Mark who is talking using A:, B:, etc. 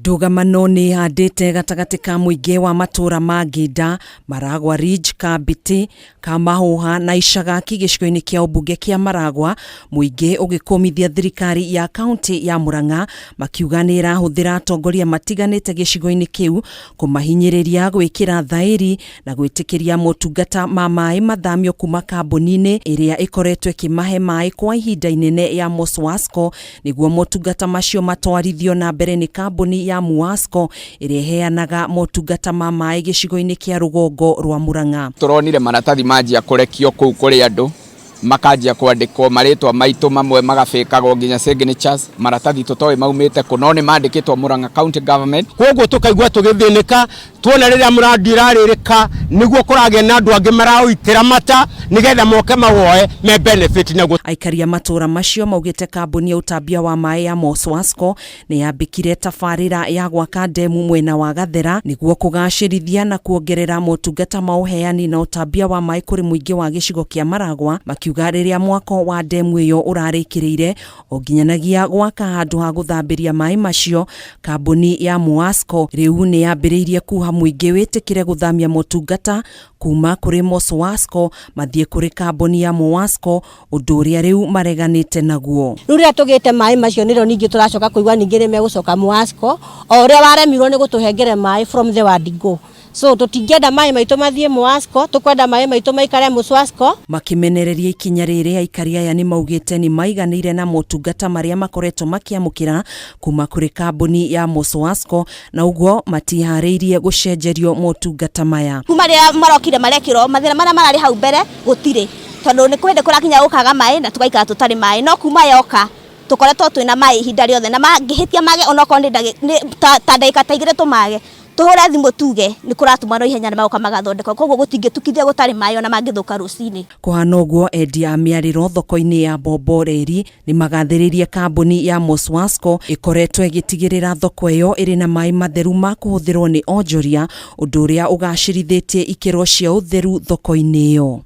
A: Ndũgamano nĩ ĩhandĩte gatagatĩ ka mũingĩ wa matũra ma Nginda, Maragwa Ridge, Kambiti, Kamahũha na Icagaki gĩcigo-inĩ kĩa ũmbunge kĩa Maragwa, mũingĩ ũgĩkũmithia thirikari ya kaunti ya Murang'a makiuga nĩ ĩrahũthĩra atongoria matiganĩte gĩcigo-inĩ kĩu kũmahinyĩrĩria gwĩkĩra thaĩri na gwĩtĩkĩria motungata ma maĩ mathamio kuma kambuni-inĩ ĩrĩa ĩkoretwo ĩkĩmahe maĩ kwa ihinda inene ya Moswasco nĩguo motungata macio matwarithio na mbere nĩ kambuni ya Muasco ĩrĩa ĩheanaga motungata ma maĩ gĩcigo-inĩ kĩa rũgongo rwa Murang'a.
B: Tũronire maratathi manjia kũrekio kũu kũrĩ andũ makanjia kwandĩkwo marĩtwa maitũ mamwe magabĩkagwo nginya signatures maratathi tũtoĩ maumĩte kũ no nĩ mandĩkĩtwo Murang'a County Government.
C: Koguo tũkaigua tũgĩthĩnĩka tuona rĩrĩa mũrandi ũrarĩrĩka nĩguo kũragĩa na andũ angĩ maraũitĩra mata nĩgetha moke mawoe me benefit naguo.
A: Aikari a matũra macio maugĩte kambuni ya ũtambia wa maĩ ya Moswasco nĩ yambĩkire tabarĩra ya gwaka ndemu mwena wa Gathera nĩguo kũgacĩrithia na kuongerera motungata ma ũheani na ũtambia wa maĩ kũrĩ mũingĩ wa gĩcigo kĩa Maragwa, makiuga rĩrĩa mwako wa ndemu ĩyo ũrarĩkĩrĩire o nginyanagia gwaka handũ ha gũthambĩria maĩ macio, kambuni ya Muasco rĩu nĩ yambĩrĩirie kuha mũingĩ wĩtĩkĩre gũthamia motungata kuma kũrĩ Moswasco mathiĩ kũrĩ kambuni ya Muasco, ũndũ ũrĩa rĩu mareganĩte naguo.
D: Rĩu rĩrĩa tũgĩte maĩ macio nĩrĩo ningĩ tũracoka kũigua ningĩ nĩ megũcoka Muasco o ũrĩa waremirwo nĩ gũtũhengere maĩ from the word go. So tũtingĩenda maĩ maitũ mathiĩ Muasco, tũkwenda maĩ maitũ maikare Muswasco.
A: Makĩmenereria ikinya rĩrĩ, aikari aya nĩ maugĩte nĩ maiganĩire na motungata marĩa makoretwo makĩamũkĩra kuma kũrĩ kambuni ya Moswasco na ũguo matiharĩirie gũcenjerio motungata maya.
E: Kuma rĩrĩa marokire marekĩrwo mathĩna marĩa mararĩ hau mbere gũtirĩ, tondũ nĩ kwĩndĩ kũrakinya gũkaga maĩ na tũgaikara tũtarĩ maĩ, no kuma yoka tũkoretwo twĩna maĩ ihinda rĩothe na mangĩhĩtia mage onokorwo nĩ ta ndagĩka ta 2 tũmage tũhũre thimũ tuge nĩ kũratũmanwo ihenya na magoka magathondeka, koguo gũtingĩtukithia gũtarĩ maĩ ona mangĩthũka rũcinĩ.
A: Kũhana ũguo, endia a mĩarĩro thoko-inĩ ya Bombo Reri nĩ magathĩrĩirie kambuni ya Moswasco ĩkoretwo ĩgĩtigĩrĩra thoko ĩyo ĩrĩ na maĩ matheru ma kũhũthĩrwo nĩ onjoria, ũndũ ũrĩa ũgacĩrithĩtie ikĩro cia ũtheru thoko-inĩ ĩyo.